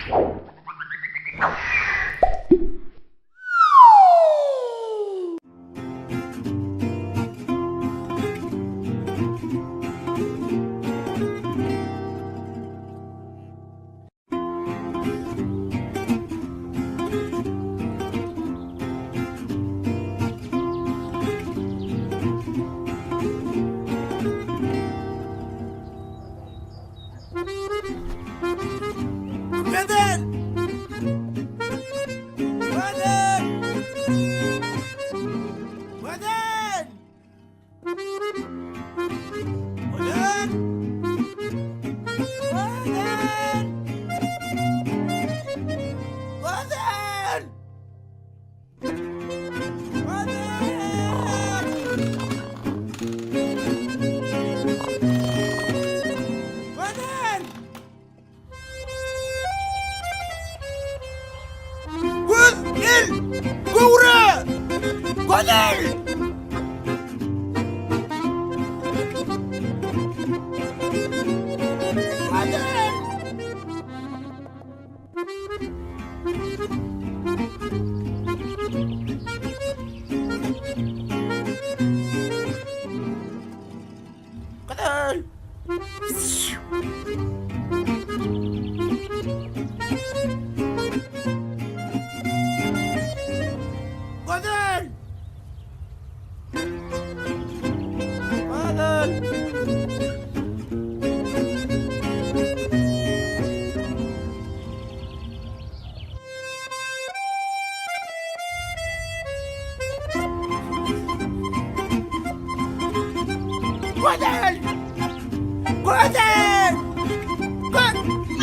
Gözel! Gözel! Gözel! Gözel! Gözel! Gözel! Gözel! Göz, el, göwre! Gözel! Gözel! Gözel! Gözel! Gözel! Gözel! Gözel!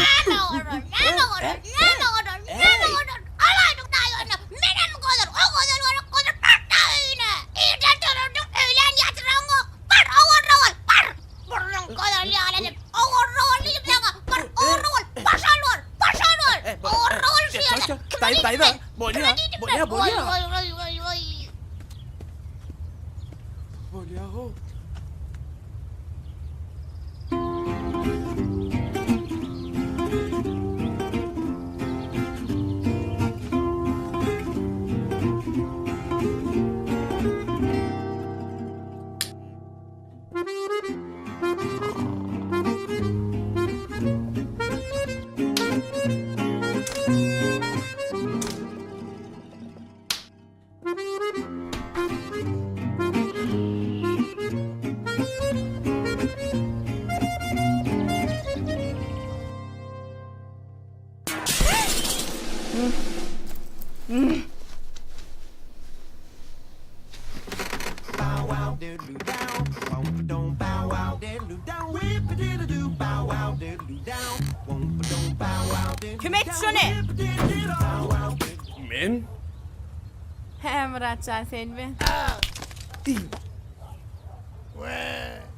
Näme bolar, näme bolar, näme bolar, näme bolar? Alaýdyň daýyny, menem gözel, o gözel gerek gözel, bar-da öýüne. Irden turardyň, öýlän ýatyraňok. Bar, owarra bol, bar! Burnuň gözel ýaly edip, owarra bol diýdim saňa, bar, owarra bol, başal bol, başal bol, owarra bol şu ýerde. Kime diýdim men? Kime diýdim men? Waý, waý, waý, waý, waý. Bolýa-how. Kim etdi şony? Men? Hä, Myratjan senmi?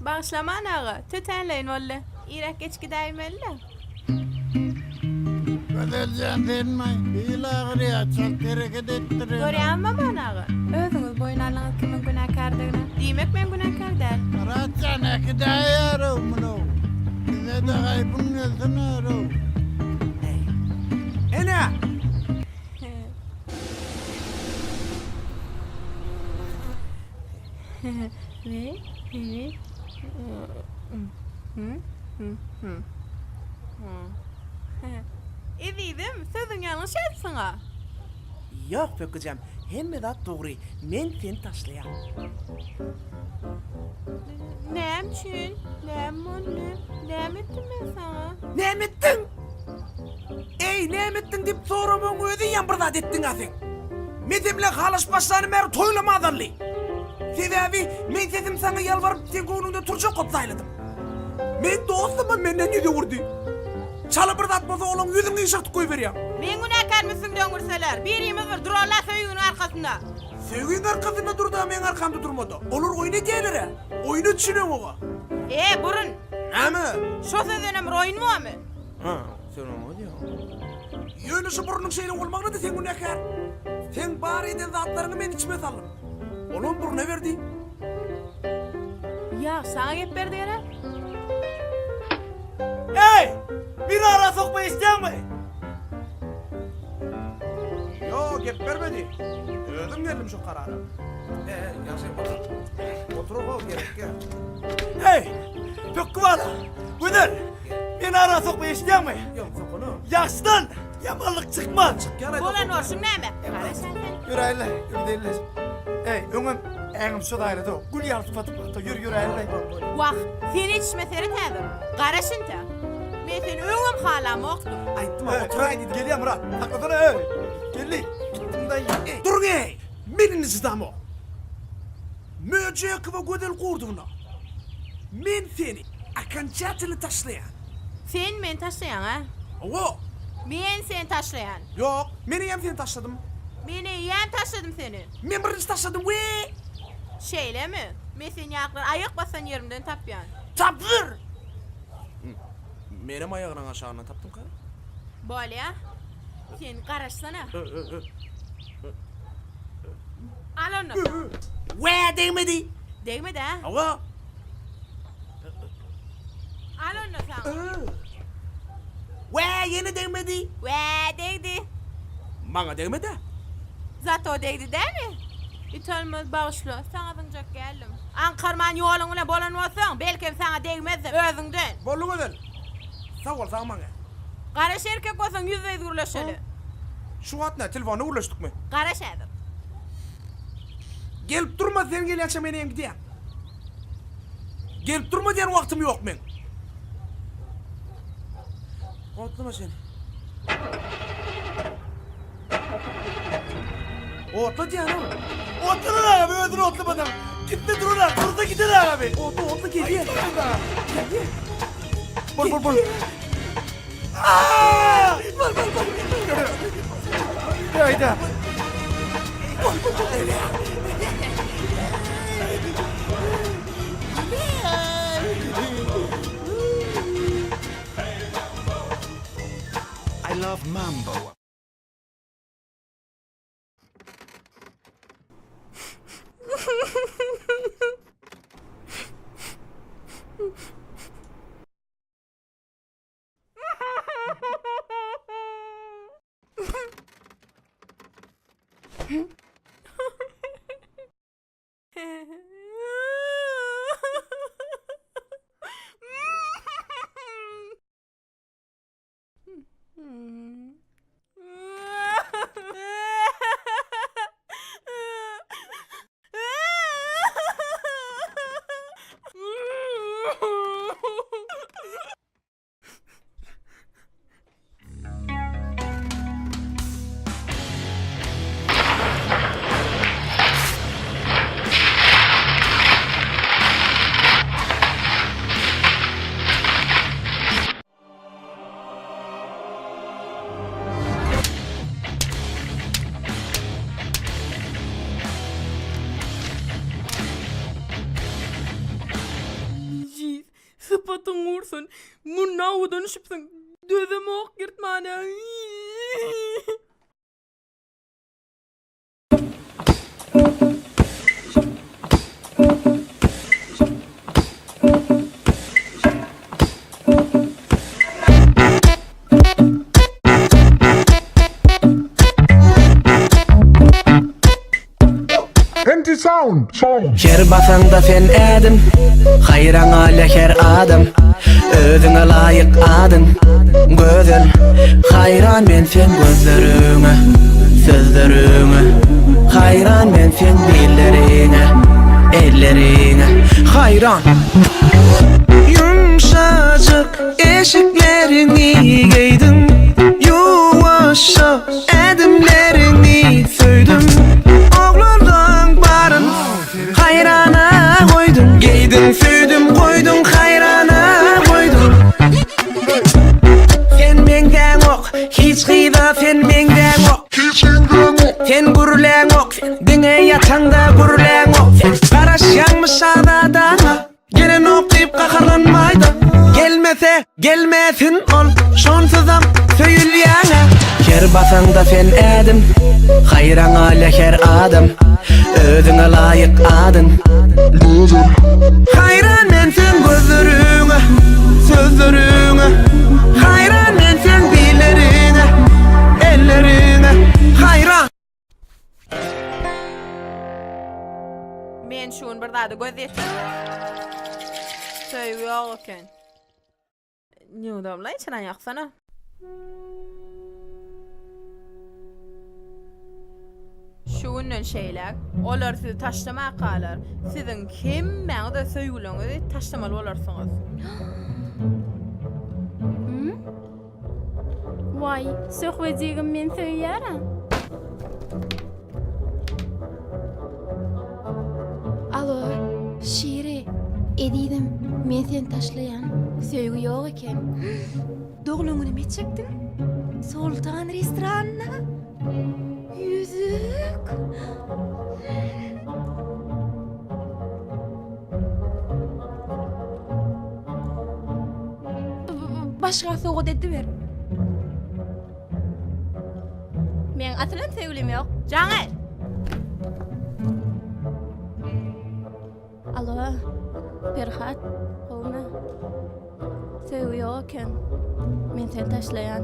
Bagyşlaman aga, tötänleýin boldy. Iräk geç gidäýmeli-dä. Gözeljan senmi? Bil agyrýar, çalt hereket etdirýän. Görýäňmi Aman aga? Özüňiz boýun aldyňyz kimiň günäkärdigini. Diýmek men günäkär däl. Myratjan äkidäýerow muny. Bize-de haýpyň gelsin-erow. Ene! Ezizim, sözüň ýalňyş aýtsyň-a. Ýok, pökgüjem, hemme zat dogry. Men seni taşlaýan. Näme üçin? Näme boldy? Näme etdim men saňa? Näme etdiň? Eý, näme etdiň diýip soramagyň özi ýa bir zat etdiň-ä sen. Mesem bilen halaşyp başlanym bäri toýlam azaldy. Sebäbi men sesim saňa ýalbaryp seň göwnüňde turjak bolup saýladym. Meň dostumam menden ýüz öwürdi. Çala bir zat bolsa olaň ýüzüni ýyşartyp goýberýäň. Men günäkärmi üstüňde öňürseler? Birimiz bir durarlar söýginiň arkasynda. Söýgiň arkasynda dur-da meň arkamda durma-da. Olar oýun edýärler-ä. Oýna düşüneňog-a. E, burun! Näme? Şo sözdenem bir oýun bormy? Ha, sen oňa diýýäň. Ýöne şu burnuň şeýle bolmagyna-da sen günäkär. Seň bar eden zatlaryňy men içime saldym. Olam burna berdi. Ýa, saňa gep berdi gerek? Eý! Meni ara sokma eşidýäňmi? gep bermedi. Özüm geldim şu karara. Ee, ýagşy otur. Otur ho gerek ýa. Hey! Pökgi bala! Gözel! Meni ara sokma eşidýäňmi? Ýok, sokana. Ýagşydan ýamanlyk çykmaz. Çykýar aýda. Bolan bolşuň näme? Gara sen sen. Ýöräýle, ýör gideýinle. Eý, öňem äňim şo daýrada. Gül ýaly sypatym bar. Ýör ýöräýle. Wah, sen ýetişme seret häzir. Gara şinte. Men seni öňem halamokdym. Aýtdym, oturaý diýdim. Gelýär Myrat. Saklasana eý. Geldi. Gitdim daýy. Eý. Duruň eý! Men indi çydamok. Möjekowa Gözel Gurdowyna. Men seni okonçatelny taşlaýan. Sen meni taşlaýaň a? Hawa. Men seni taşlaýan. Ýok, men eýýäm seni taşladym. Men eýýäm taşladym seni. Men birinji taşladym we. Şeýlemi? Men seni ýaklar aýak basan ýerimden tapýan. Tapyr! Menem aýagynyň aşagyndan tapdym ka. Bolýa. Sen garaşsana. Al ony. Wä degmedi. Degmedi a? Hawa. Al ony saňa. Wä ýene degmedi. Wä degdi. Maňa degmedi. Zato degdi dämi? Italmaz bagyşla, saňa zyňjak geldim. Aňkarman ýoluň bilen bolan bolsaň, belkem saňa degmezdi, özüňden. Boldy Gözel. Sag bol, sag maňa. Garaş erkek bolsaň ýüzbe-ýüz gürleşeli. Şu wagt nä, telefonda gürleşdikmi? Garaş häzir. Gelip durma, sen gelýänçä men hem gidýän. Gelip durma diýen wagtym ýok meň. Otlama sen. Otla diýen ol. Otlanan abi özüni otlamadan. Gitme durar abi. Dursa gider abi. Otla otla gelýär. Gelýär. Bol bol bol. Aa! Bol bol bol. Hayda. Bol bol bol. I love mambo. Ejiz, sypatyň gursun. Munda awudan düşüpsiň. Dözemok ýyrtmana. Her basaňda sen ädim, Haýran galýar her adam. Özüňe laýyk adyň, gözel. Haýran men seň gözleriňe, sözleriňe. Haýran men seň billeriňe, elleriňe. Haýran. Ýumşajyk eşikleriňi geýdim, Ýuwaşja ädimleriňi söýdüm. Oglanlaň baryn haýrana goýdum. Geýdim, söýdüm, goýdum, haýrana goýdum. Sen meňzäňok, hiç gyza sen meňzäňok. Sen gürläňok, sen diňe ýataňda gürläňok. Sen garaşýaňmy şazadaňa? Gelenok diýip gaharlanmaýda. Gelmese gelmesin ol, şonsuzam söýülýäňä. Her basaňda sen ädim, haýran galýar her adam. Özüňe laýyk adyň. Haýran men seň gözleriňe, sözleriňe. Haýran men seň billeriňe, elleriňe. Haýran. zada göz ýetir. Söýgi ýok eken. Nýudamlaý çyran ýaksana. Şu günden şeýläk olar sizi taşlamakalar, siziň hemmäňiz öz söýgüliňizi taşlamaly bolarsyňyz. Waý, Söhbetjigim meni söýýär-ä. Alo, Şiri, ezizim, men seni taşlaýan. Söýgi ýok eken. Doglan günüm etjekdiň? Soltan restoranynda? Ýüzük? Başga sowgat ediber. Meň asylam söýgülim ýok. Jaň et! Alo, Perhat, gowumy? Söýgi ýok eken. Men seni taşlaýan.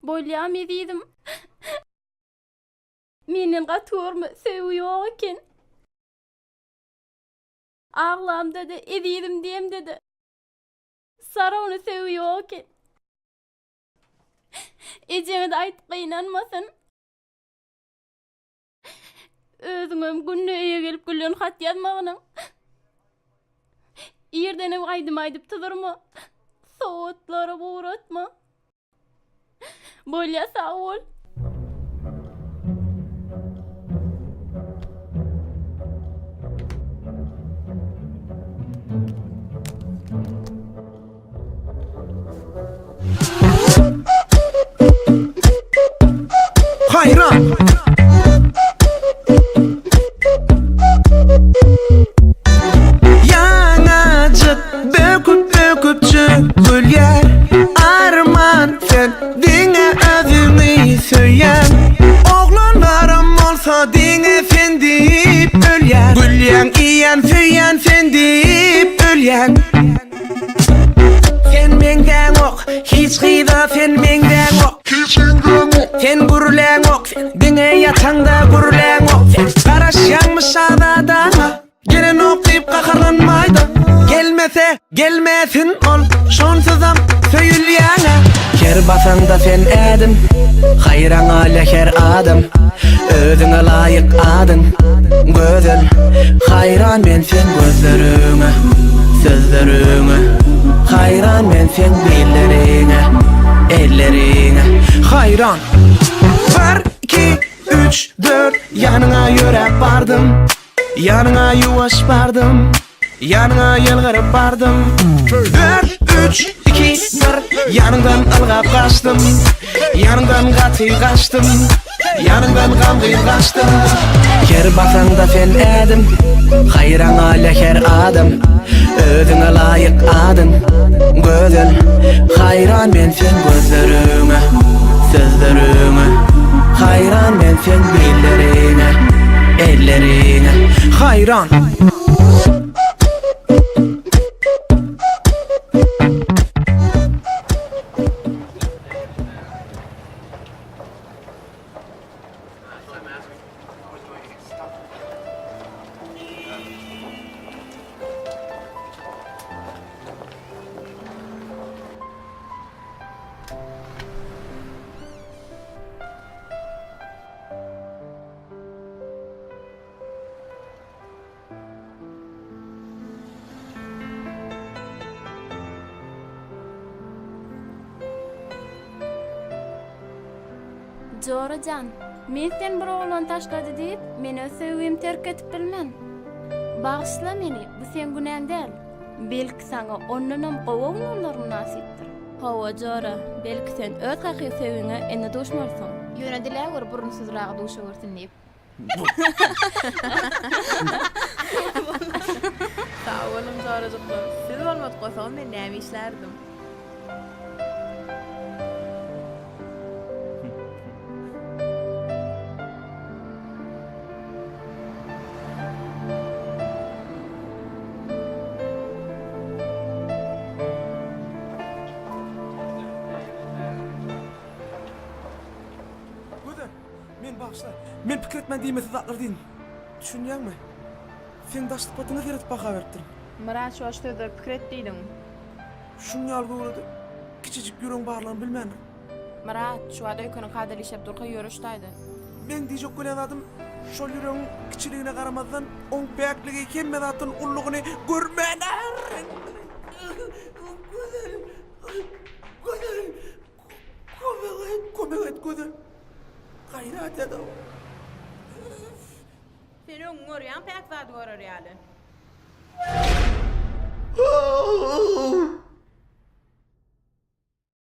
Bolýam ezizim. Menden gaty görme, söýgi ýok eken. Aglamda-da, ezizim diýemde-de, Saragny söýgi ýok eken. Ejeňe-de aýt gynanmasyn. Özüňem günde öýe gelip gülden hat ýazmagynyň. Irdenem aýdym aýdyp tuzurma. Sowatlara ugratma. Bolýa sag bol. Haýran! Ýaňajyk böküp-böküpjik gülýär Arman sen diňe özüňi söýýäň Oglanlaram bolsa diňe sen diýip ölýär Gülýäň, iýýän, söýýän sen diýip ölýän Sen meňzäňok hiç gyza sen meňzäňok Sen gürläňok sen diňe ýataňda gürläňok Sen garaşýaňmy şazadaňa gelenok diýip gaharlanmaýda Gelmese gelmesin ol şonsuzam söýülýäňä Her basaňda sen ädim haýran galýa her adam Özüňe laýyk adyň gözel Haýran men seň gözleriňe, sözleriňe Haýran men seň billeriňe, elleriňe Haýran Bir, iki, üç, dört Ýanyňa ýöräp bardym Ýanyňa ýuwaş bardym Ýanyňa ýylgyryp bardym Dört, üç, iki, bir Ýanyňdan ylgap gaçdym Ýanyňdan gaty gaçdym Ýanyňdan gamgyn gaçdym Her basaňda sen ädim Haýran galýa her adam Özüňe laýyk adyň Gözel Haýran men seň gözleriňe Sözleriňe Haýran men seň billeriňe Elleriňe Haýran. Jora jan, men seni bir oglan taşlady diýip, men öz söýgimi terk edip bilmen. Bagyşla meni, bu seň günäň däl. Belki saňa ondanam gowy oglanlar mynasypdyr. Hawa, jora, belki sen öz hakyky söýgiňe indi duşmarsyň. Ýöne dilägör burunsyzragy duşa görsün diýip. Sag boluň jorajyklar. Siz bolmadyk bolsaňyz men näme işlärdim. Men bagyşla. Men pikir etmän diýmesiz zatlar diýdim. Düşünýäňmi? Seň daş sypatyňa seredip baha beripdirin. Myrat şu wagt sözleri pikir et diýdiň. Şuň ýaly göwrede kiçijik ýüregiň barlygyny bilmändim. Myrat, şu wagt öýkeniň kadaly işläp durka ýöreş taýda. Meň diýjek bolýan zadym şol ýüregiň kiçiligine garamazdan oň päkligi hemme zatdan ululygyny görmändirin. Gözel! Gözel! Kömek et, kömek et Gözel! Gaýrat et. Sen öňüňi görýäň päk zady görer ýaly.